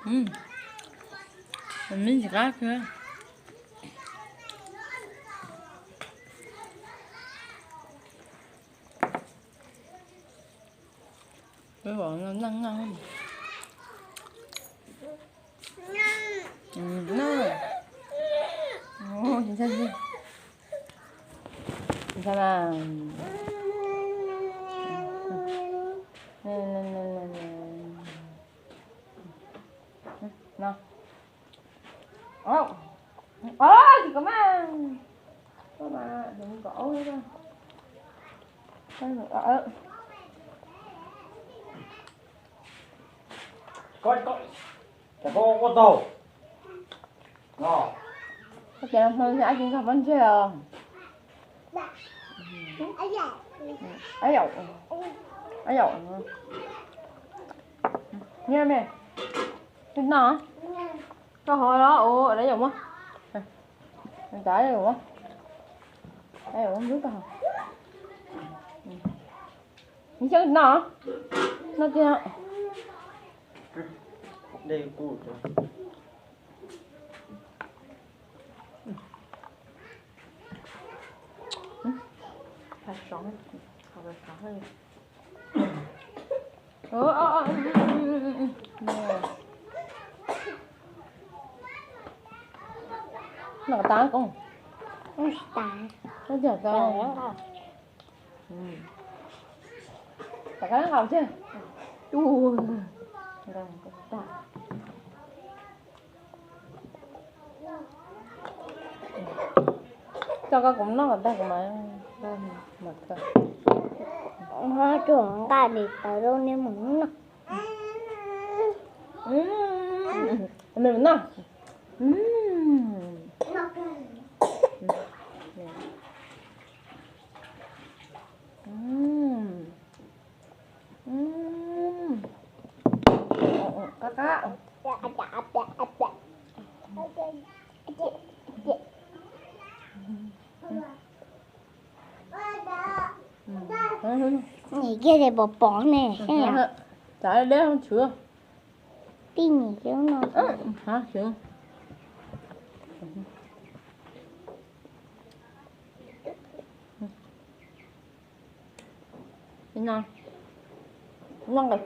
Me ntsis qab kawg. No. Tsis kom mas. Koj mas, kom aub. Koj, koj, koj ua tau. Koj ces hmo ab tsis nrog pob ntseg os. Ab yaum, ab yaum. Nyiam me, no, koj ho los ua dab yaum muab. Dab yaum muab, dab yaum muab ntub koj ho. Nws xyeeb no, no tiag. Noj tas koj. Noj tas. Rov qab nqa thiab. Coj koj kuv noj kom tag kuv mam, mam kawg. Ho tsuas nqa daim tawv rau nej mus noj. Me mus noj. Qab qab. Nim kiag tias pom pom ne. Txav deb tshwv. Tij nim kiag no. No, no nqis.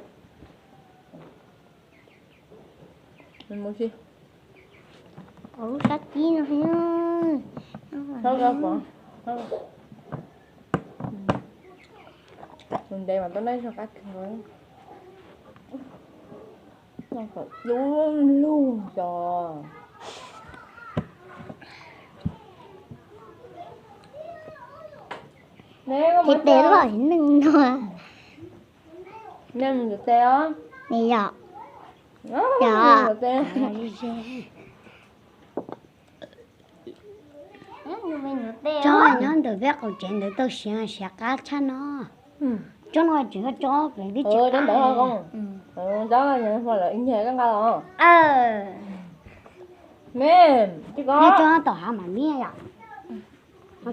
Mus si. Ua lub sab cib no. Tus ntev mas tuaj noj zog qab kawg. Noj kom dub lug zog. Ces tes loj neeg no. Nej mus ntxuav tes os. Yog. Yog. Tsob nyob ntawm peb qaum tsev ntawd tau siav siav qab tshaj no. Tsob no tseem yog tsob pem peb tsev qab ntawd. Tsob no hmo lawm ib nyiag koj nqa los. Me, tsob tom hav mam miab yom.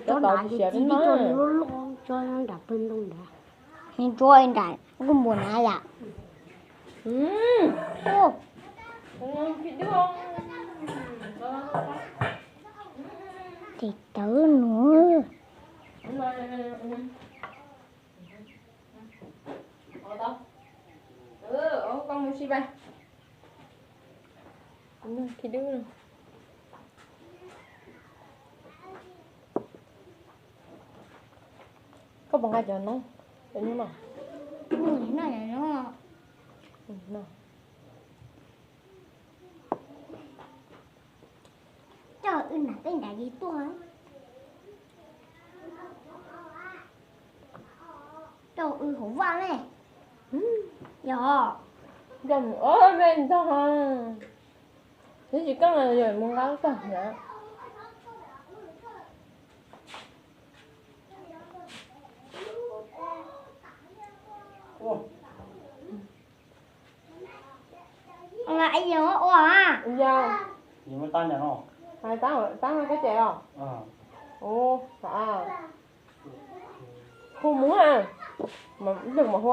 Tsob nrad tsis tib tsob loj loj, tsob nrad pawg ntoo nrad. Tsob nrad kuj npua na yom. Tes tawv nua. Koj puas nqa cov noob, cov noob no? Coj wb nam tej nrad yi tuaj. Coj wb hauv vaj ne. Yog. Coj mus, me ntog. Twb tsis koj yog mus nqa tog na. Yog. Hais tab koj ces os. Hu mus, ib pliag mam hu.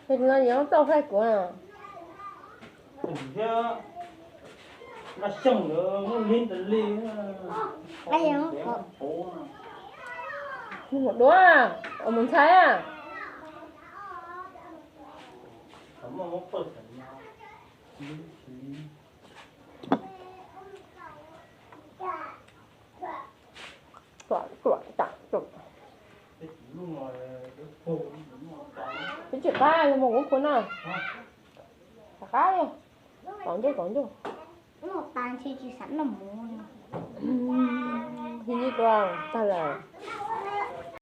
Tus no yuav txauj faj kuv. Mus duav, mus ntxhais. Peb tsis qab los mus kuv phu no. Qab qab li. Tom ncauj tom ncauj. Ib tua tag lawm.